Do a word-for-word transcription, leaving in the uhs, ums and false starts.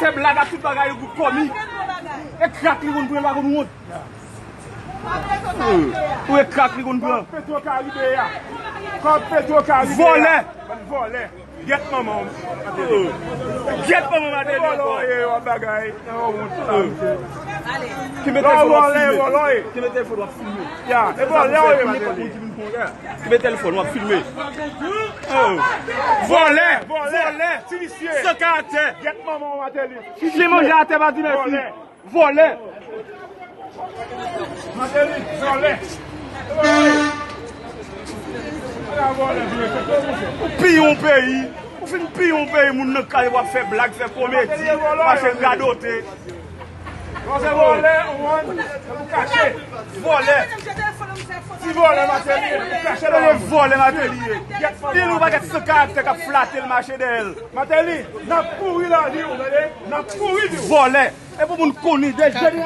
Fè blag ak tout bagay yo pou kòmi. E krak li konn pran, li pa konn wont. Ou e krak li konn pran. Kòb Petro Karibe a. Kòb Petro Karibe a. Vòlè. Vòlè. Gyèt manman w. Gyèt manman Martelly ankò. Vòlè w ye, w ap bagay. Nan yon wont sa, misye. Kenbe telefòn w ap filme. Vòlè, vòlè w ye. Kenbe telefòn w ap filme. Ya, e vòlè w ye, Martelly. Kenbe telefòn w ap filme. Oh. Vòlè, vòlè, vòlè. Ti visye. San karaktè. Gyèt manman w, Martelly. Chen manje atè pa di mèsi. Vòlè. Vòlè. Martelly, vòlè. Ou piye yon peyi. Ou fin piye yon peyi, moun nan kay w ap fè blag, fè komedi, mache radote. Vòlè, ou wè, ou kache. Vòlè. Ti vòlè Martelly, ou kache la. Vòlè Martelly ye. Li nou pakèt san karaktè k ap flate l, mache dèyè l. Martelly, n ap kouri lavi w, tande? N ap kouri di w. Vòlè. E pou moun konnen, de jèn